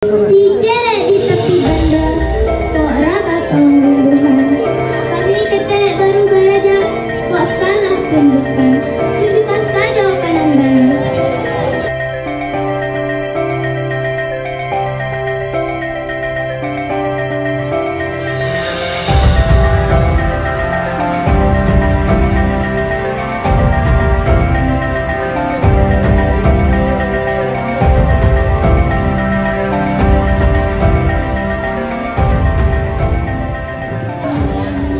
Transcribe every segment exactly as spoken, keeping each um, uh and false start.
Si cerek di tapi banda, kok rasa kaum bubuhan. Kami ketek baru baraja, kok salah tunjukan. Tunjukan sajo ka nan bana.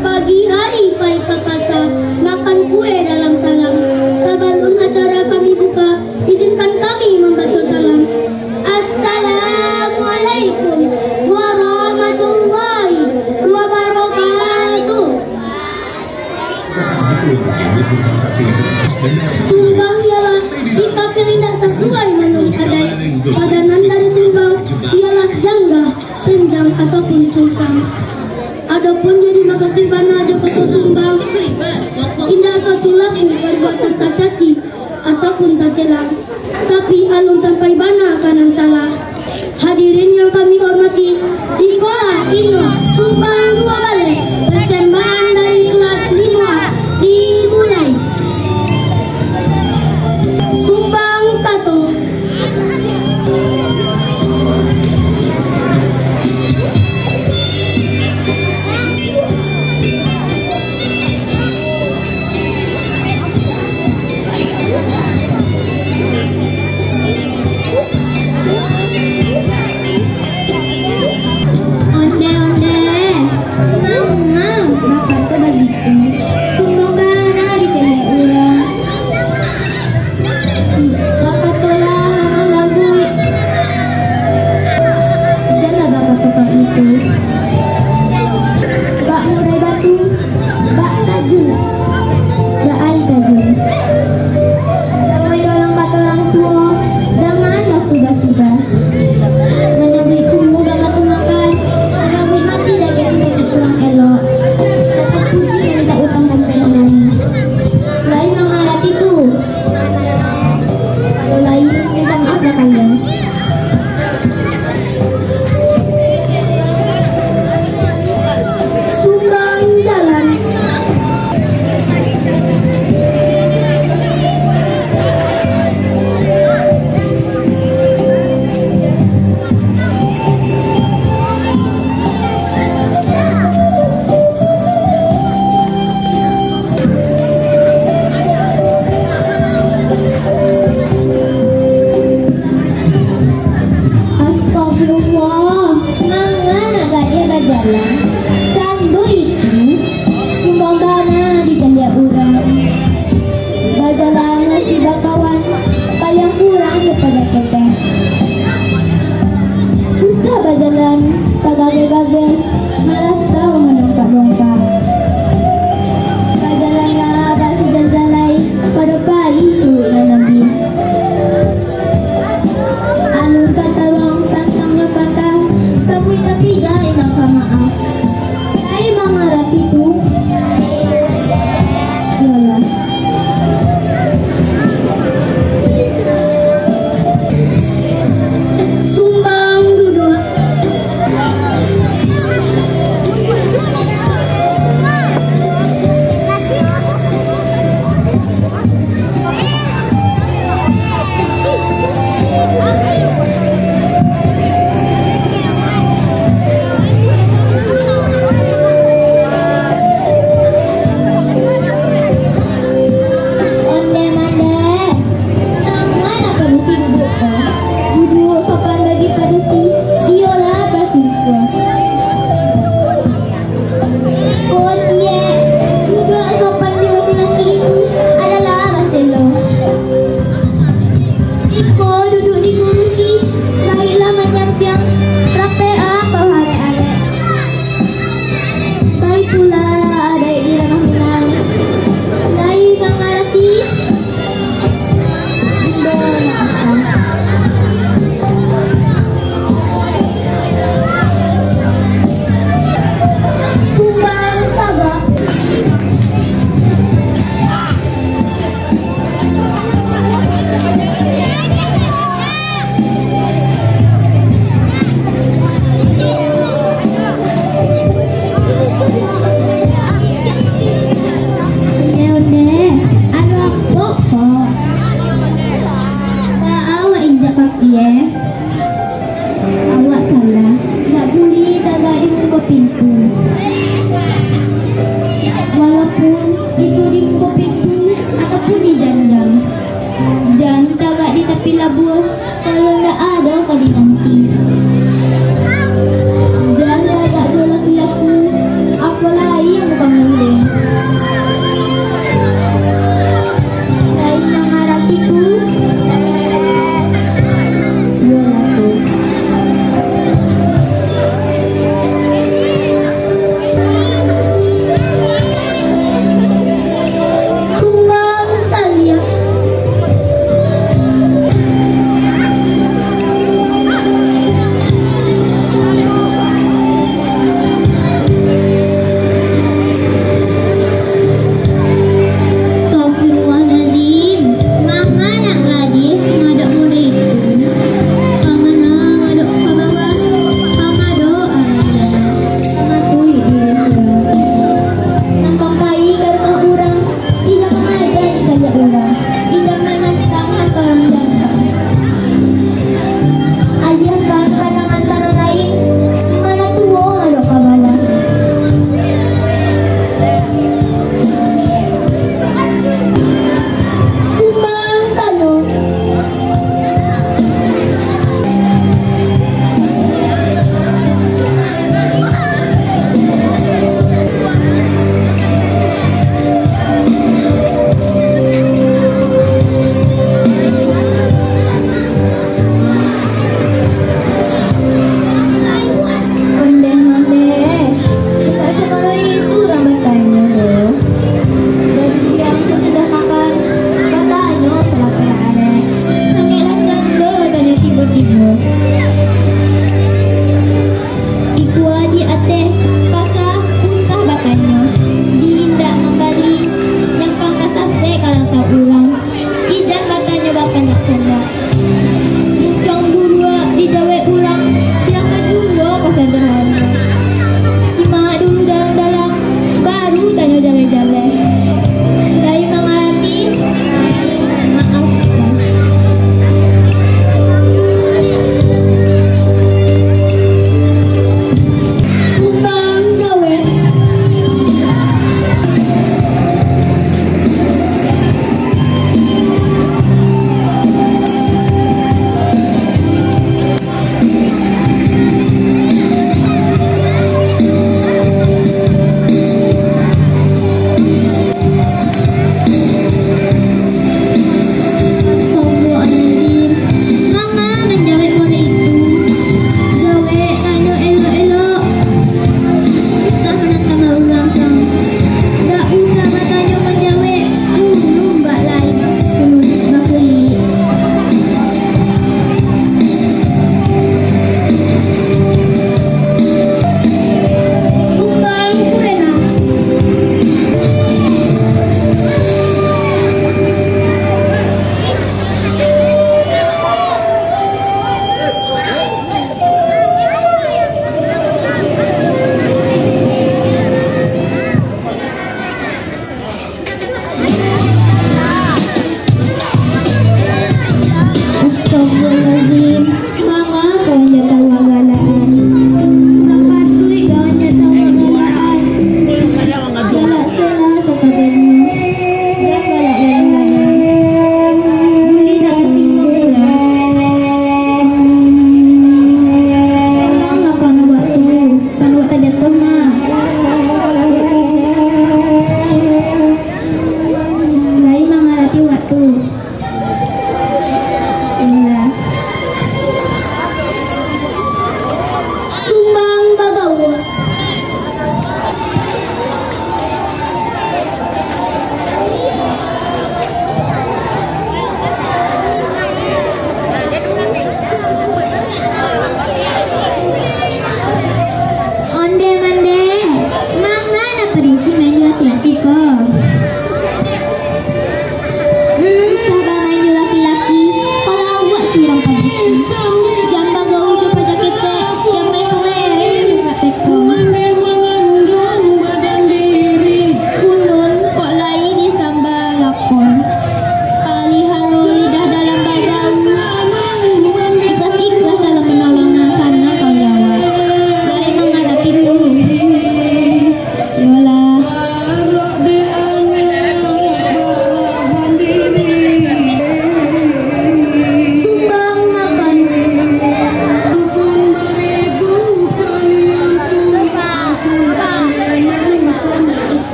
Pagi hari pai ka pasa, makan kue dalam talang. Sabalun acara kami buka, izinkan kami mambaco salam. Assalamualaikum warahmatullahi wabarakatuh. Sumbang ialah sikap yang indak sasuai manuruik adaik. Padanan dari sumbang ialah jangga, senjang, ataupun sungsang. Adopun jadi makasuik bana jo kato sumbang, indak suatu laku pabuatan tacaci ataupun tacela, tapi alun sampai bana ka nan salah. Hadirin yang kami hormati, ikolah ino sumbang duo baleh, persembahan dari kelas limo A dimulai. Sumbang kato. Ondeh-ondeh, manga bakato bagitu? Sumbang bana dikaliak urang. Bakatolah urang labuik. Janlah bakato kok itu. Bak murai batu, bak tajun, bak aia tajun. Dek urang kato urang tuo, janganlah sudah-sudah. Manyabuik tumu bakato makan, manyabuik mati dakek sakik kurang elok. Tapi puji dari tak utang dan perangai. Lai mangarati tu. Kalau lai, minta maaf lah kalian. Sumbang jalan. Astagfirullah, manga nak gadih bajalan? Cando itu, sumbang bana dikaliak urang. Bajalan si bakawan, paliang kurang daripada ketek. Usah bajalan tagageh-gageh, malasau mandongkak-dongkak. Bajalanlah basijalan jalai, pado pai tu nan nabi. Alun ka taruang tantangnyo patah, tamuik tapi gai indak ka maaf. Lai mangarati tu? Iyolah. Sumbang duduak. pintu. Walaupun itu di muko pintu ataupun di janjang. Jan tagak di tapi labuah, kalau ndak ado ka dinanti. Jan tagak jo laku-laku, apo lai yang bukan muleh. Lain mangarati tu, yo laku. Kumbang caliak. Astagfirullahaladzim, manga nak gadih madok murid tu. Ka mano madok ka bawah, ka madok arah jana, ka matuik diri surang. Nampang pai ka rumah urang, indak mangaja di kaliak urang, indak manantang kato urang jangka. Agiahkan ka tangan tano lain, mano tuo madok ka bawah. Kumbang tano. Ondeh-ondeh, indak samalo itu urang batanyo doh. Dari siang sasudah makan, batanyo salapeh arek. Sangaiklah cando batanyo tibo-tibo. Dikua di ateh, pasa usah batanyo. Di indak mambali, nyampang tasasek ka rantau urang. Ijan batanyo bakandak-kandak. Muncuang buruak dijawek urang, silakan juo ka sederhana. Simak dulu dalam-dalam, baru tanyo jaleh-jaleh. Lai mangarati, maafkan. Bukan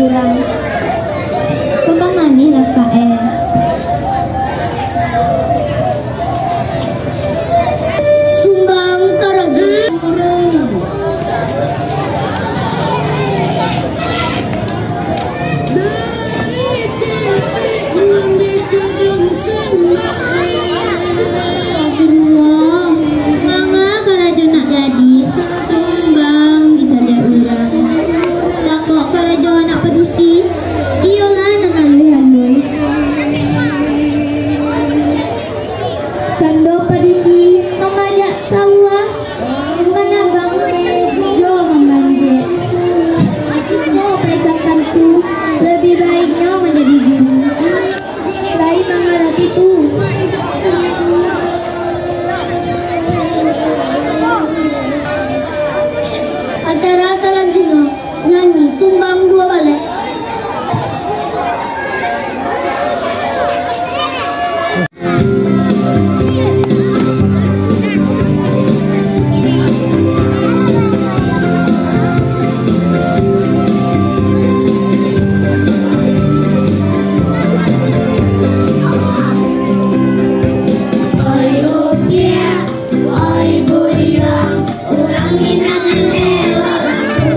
Urang. Sumbang manih lah, Pak, eh. Sumbang karajo. Astagfirullah, manga karajo nak gadih, sumbang ditaliak urang. Takok karajo anak padusi, iyolah nan aluih-aluih. Cando padusi mamajak sawah, manabang jo mamanjek. Nyo paisakan tu, labiah baiknyo manjadi guru. Lai mangarati tu. Acara salanjuiknyo, nyanyi sumbang duo baleh. Oi Buyuang, urang Minang elok tu,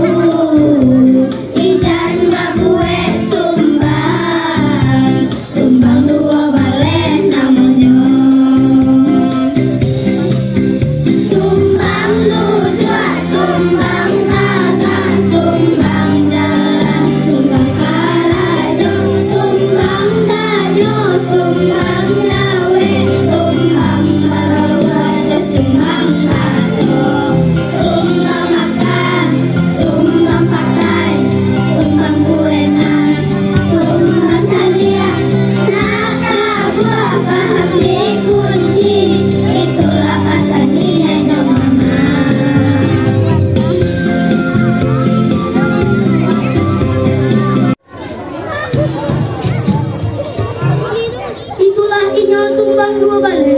incan babuek sumbang, sumbang duo baleh namonyo. Sumbang duduak, sumbang gagah, sumbang jalan, sumbang karajo, sumbang ganyo, sumbang jawek, sumbang bawa jo sumbang kato, sumbang makan, sumbang pakai, sumbang kurenan, sumbang caliak, nak kabuah paham dikunci, itulah pasan Niniak jo Mamak. Itulah inyo sumbang duo baleh.